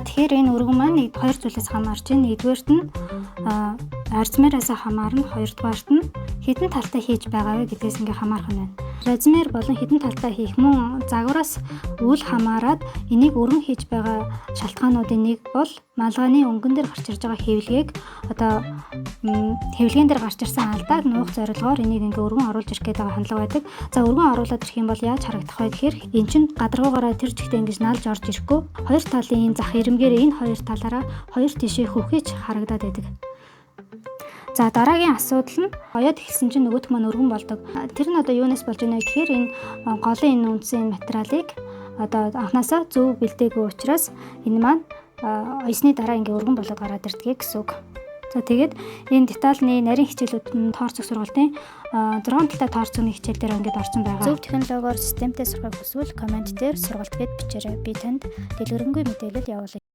Тэгэхээр энэ өргөн маань нэг хоёр зүйлээс хамаарч байна. Нэгдүгээрт нь размераас хамаарна, хоёрдугаарт нь хэдэн талтай хийж байгаа вэ гэдгээс ингээ хамаарах нь байна. Размер болон хэдэн талтай хийх мөн загвараас үл хамааран энийг өргөн хийж байгаа шалтгаануудын нэг бол малгайны өнгөн дээр гарч ирж байгаа хэвлэгийг, одоо хэвлэгэн дээр гарч ирсэн алдааг нуух зорилгоор энийг ингээ өргөн оруулж ирэх гэдэг хандлага байдаг. За, өргөн оруулаад ирэх юм бол яаж харагдах вэ гэхээр эн чинь гадаргуугаараа тэр чигтээ ингэж налж орж ирэхгүй, хоёр талын энэ зах ирэмгээр энэ хоёр талаараа хоёр тишээ хөхийч харагдаад байдаг. За, дараагийн асуудал нь оёод эхэлсэн чинь нөгөөх маань өргөн болдог. Тэр нь одоо юунаас болж байна вэ гэхээр энэ голын энэ үндсэн материалыг одоо анхнаасаа зөв бэлдээгүй учраас энэ маань оёсны дараа ингээ өргөн болоод гараад ирдэг гэсэн үг. За, тэгээд энэ детальны нарийн хичээлүүд нь тооцох сургалтын 6 талтай тооцооны хичээл дээр ингээд орсон байгаа. Зөв технологиор системтэй сурахыг хүсвэл comment дээр сургалт гээд бичээрэй. Би танд дэлгэрэнгүй мэдээлэл явуулъя.